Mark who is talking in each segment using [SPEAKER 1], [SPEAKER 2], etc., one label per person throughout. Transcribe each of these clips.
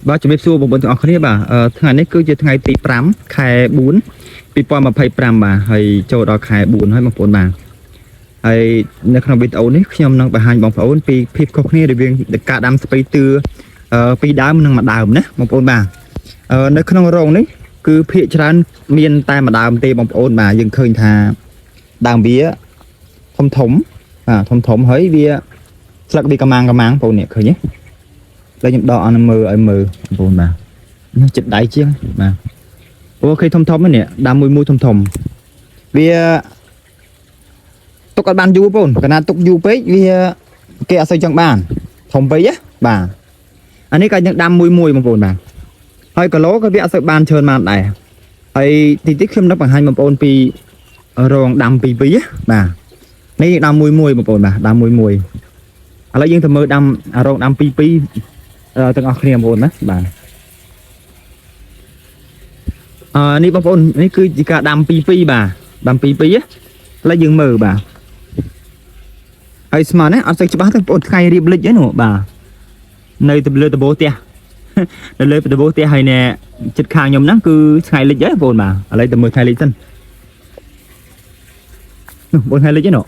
[SPEAKER 1] បាទជំរាបសួរបងប្អូនទាំងអស់គ្នាបាទថ្ងៃនេះគឺជាថ្ងៃទី5ខែ4 2025បាទហើយចូលដល់ខែ4ហើយបងប្អូនបាទហើយនៅក្នុងវីដេអូនេះខ្ញុំនឹងបង្ហាញបងប្អូនពីភាពខុសគ្នារវាងការដាំស្ពៃតឿពីរដើមនិងមួយដើមណាបងប្អូនបាទនៅក្នុងរោងនេះគឺភាគច្រើនមានតែមួយដើមទេបងប្អូនបាទយើងឃើញថាដើមវាធំធំបាទធំធំហើយវាស្លឹកវាកម្មាងកម្មាងបងប្អូននេះឃើញទេ តែខ្ញុំដកអស់នឹងមើលឲ្យមើលបងប្អូនបាទនេះចិត្តដៃជាងបាទអូខេធំធំហ្នឹងនេះដាំមួយមួយធំធំវាទុកអត់បានយូរបងប្អូនកណាទុកយូរពេកវាគេអត់សូវចង់បានធំពេកណាបាទអានេះក៏យើងដាំមួយមួយបងប្អូនបាទហើយគីឡូក៏វាអត់សូវបានច្រើនបានដែរហើយតិចតិចខ្ញុំនឹងបង្ហាញបងប្អូនពីរងដាំពីពីរណាបាទនេះដាំមួយមួយបងប្អូនបាទដាំមួយមួយឥឡូវយើងទៅមើលដាំរងដាំពីពីរ ទាំងអស់គ្នាបងប្អូនណាបាទអឺនេះបងប្អូននេះគឺជាការដាំពីពីរបាទដាំពីពីរឥឡូវយើងមើលបាទហើយស្មានណាអត់សូវច្បាស់ទេបងប្អូនថ្ងៃរៀបលិចហ្នឹងនោះបាទនៅទៅលើដបោផ្ទះនៅលើដបោផ្ទះហើយណែចិត្តខាងខ្ញុំហ្នឹងគឺថ្ងៃលិចហើយបងប្អូនបាទឥឡូវទៅមើលថ្ងៃលិចសិននោះបងប្អូនថ្ងៃលិចហ្នឹងនោះ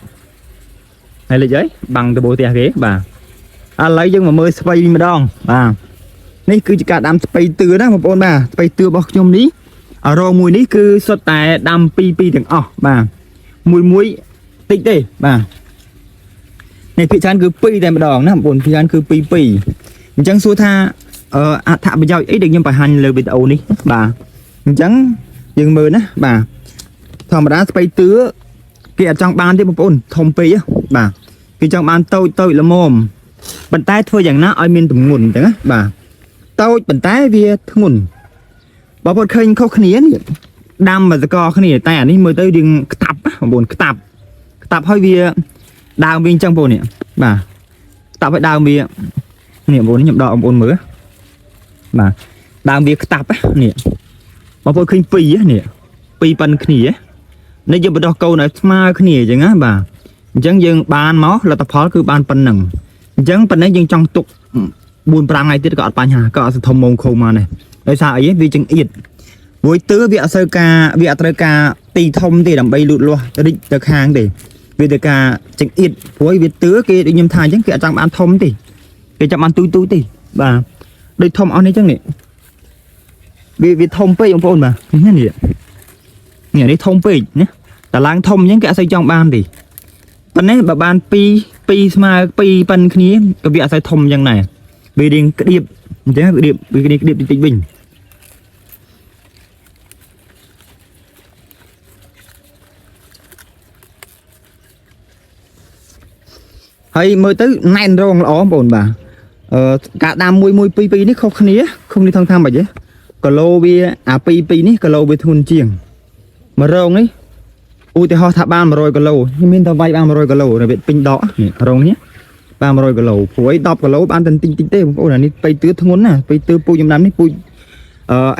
[SPEAKER 1] ថ្ងៃលិចហើយបាំងដបោផ្ទះគេបាទឥឡូវយើងមកមើលស្ពៃវិញម្ដងបាទនេះគឺជាការដាំស្ពៃតឿណាបងប្អូនបាទស្ពៃតឿរបស់ខ្ញុំនេះរងមួយនេះគឺសុទ្ធតែដាំពីរពីរទាំងអស់បាទមួយមួយតិចទេបាទនេះភាគច្រើនគឺពីរតែម្ដងណាបងប្អូនភាគច្រើនគឺពីរពីរអញ្ចឹងសួរថាអត្ថប្រយោជន៍អីដែលខ្ញុំបង្ហាញលើវីដេអូនេះបាទអញ្ចឹងយើងមើលណាបាទធម្មតាស្ពៃតឿគេអត់ចង់បានទេបងប្អូនធំពេកបាទគេចង់បានតូចតូចល្មមប៉ុន្តែធ្វើយ៉ាងណាឲ្យមានទម្ងន់អញ្ចឹងណាបាទតូចប៉ុន្តែវាធ្ងន់បងប្អូនឃើញខុសគ្នានេះដាំមកសកគ្នាតែអានេះមើលទៅរៀងខ្តាប់ណាបងប្អូនខ្តាប់ខ្តាប់ហើយវាដើមវាអញ្ចឹងបងប្អូននេះបាទខ្តាប់ហើយដើមវានេះបងប្អូនខ្ញុំដកបងប្អូនមើលបាទដើមវាខ្តាប់ណានេះបងប្អូនឃើញពីរនេះពីរប៉ិនគ្នានេះយើងបដោះកូនឲ្យស្មើគ្នាអញ្ចឹងណាបាទអញ្ចឹងយើងបានមកលទ្ធផលគឺបានប៉ុណ្ណឹងអញ្ចឹងប៉ុណ្ណេះយើងចង់ទុក4 5ថ្ងៃទៀតក៏អត់បញ្ហាក៏អត់សធំមងខូមកដែរដោយសារអីវាចង្អៀតមួយទើវាអត់សូវការវាអត់ត្រូវការទីធំទេដើម្បីលូតលាស់រិចទៅខាងទេវាត្រូវការចង្អៀតព្រោះវាទើគេដូចខ្ញុំថាអញ្ចឹងគេអត់ចង់បានធំទេគេចង់បានទូទូទេបាទដូចធំអស់នេះអញ្ចឹងនេះវាធំពេកបងប្អូនបាទនេះនេះនេះនេះធំពេកណាតឡើងធំអញ្ចឹងគេអត់សូវចង់បានទេប៉ុន្តែបើបាន2 2ស្មើ2ប៉ុនគ្នាក៏វាអត់សូវធំអញ្ចឹងដែរវារៀងក្តៀបអញ្ចឹងក្តៀបវាក្តៀបក្តៀបតិចតិចវិញហើយមើលទៅណែនរងល្អបងប្អូនបាទការដាំ1 1 2 2នេះខុសគ្នាខុសគ្នាថងថាម៉េចទេគីឡូវាអា2 2នេះគីឡូវាធ្ងន់ជាងមួយរងនេះឧទាហរណ៍ថាបាន100គីឡូខ្ញុំមានតែវាយបាន100គីឡូរបៀបពេញដកនេះរងនេះបាន100គីឡូព្រោះអី10គីឡូបានតែតិចតិចទេបងប្អូនអានេះបៃទឿធ្ងន់ណាបៃទឿពូជខ្ញុំដាំនេះពូជ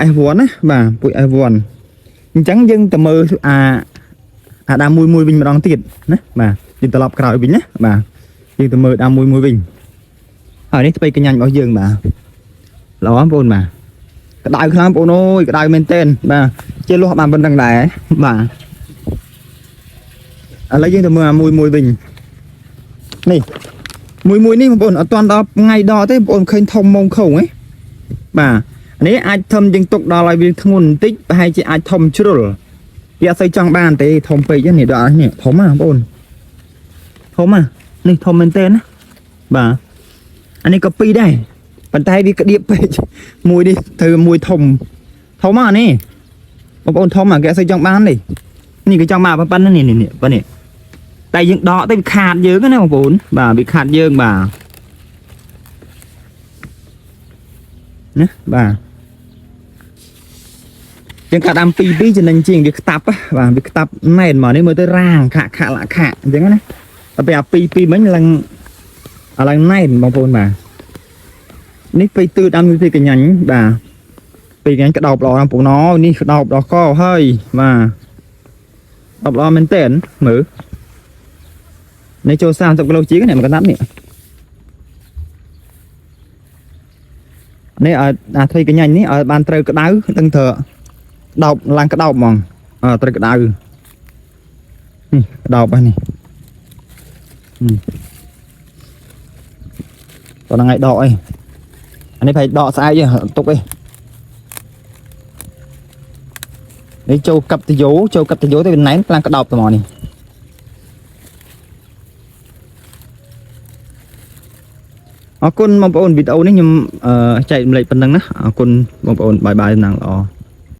[SPEAKER 1] S1 ណាបាទពូជ S1 អញ្ចឹងយើងទៅមើលអាអាដាមមួយមួយវិញម្ដងទៀតណាបាទយើងត្រឡប់ក្រោយវិញណាបាទយើងទៅមើលដាមមួយមួយវិញហើយនេះស្ពៃកញ្ញាញ់របស់យើងបាទល្អបងប្អូនបាទក្តៅខ្លាំងបងប្អូនអើយក្តៅមែនទែនបាទជាលាស់បានប៉ុណ្្នឹងដែរបាទឥឡូវយើងទៅមើលអាមួយមួយវិញនេះមួយមួយនេះបងប្អូនអត់ទាន់ដល់ថ្ងៃដល់ទេបងប្អូនឃើញធំមងខងហ៎បាទនេះអាចធំយើងទុកដល់ឲ្យវាធ្ងន់បន្តិចប្រហែលជាអាចធំជ្រុលវាអត់សូវចង់បានទេធំពេកនេះដល់នេះធំណាបងប្អូនធំណានេះធំមែនទែនណាបាទអានេះក៏ពីរដែរប៉ុន្តែវាក្តៀបពេកមួយនេះត្រូវមួយធំធំណានេះបងប្អូនធំណាគេអត់សូវចង់បានទេនេះគេចង់បានប៉ុណ្ណឹងនេះនេះប៉ុណ្នេះតែយើងដកទៅវាខាតយើងណាបងប្អូនបាទវាខាតយើងបាទណាបាទយើងកាត់ដាំពីរពីរចំណេញជាងវាខ្តាប់បាទវាខ្តាប់ណែនមកនេះមើលទៅរាងខាក់ខាក់លាក់ខាក់អញ្ចឹងណាដល់ពេលអាពីរពីរមិញឡើងឡើងណែនបងប្អូនបាទនេះពេលទឺដាំពីកញ្ញាញ់បាទពេលកញ្ញាញ់ក្តោបល្អណាស់បងប្អូននេះក្តោបដល់កហើយបាទក្តោបល្អមែនតើមើលនេះចូល30គីឡូជាងនេះមួយកណ្ដាប់នេះ នេះឲ្យអាថុយកញ្ញាញ់នេះឲ្យបានត្រូវក្តៅដឹងត្រូវក្តោបឡើងក្តោបហ្មងអើត្រូវក្តៅនេះក្តោបហ្នឹងនេះហឹមតោះហ្នឹងឲ្យដកអីអានេះប្រហែលដកស្អែកទេទុកអីនេះចូលកັບតយោចូលកັບតយោទៅវាណែនឡើងក្តោបទៅមកនេះអរគុណបងប្អូនវីដេអូនេះខ្ញុំអឺចែករំលែកប៉ុណ្ណឹងណាអរគុណបងប្អូន bye bye សំណាងល្អ។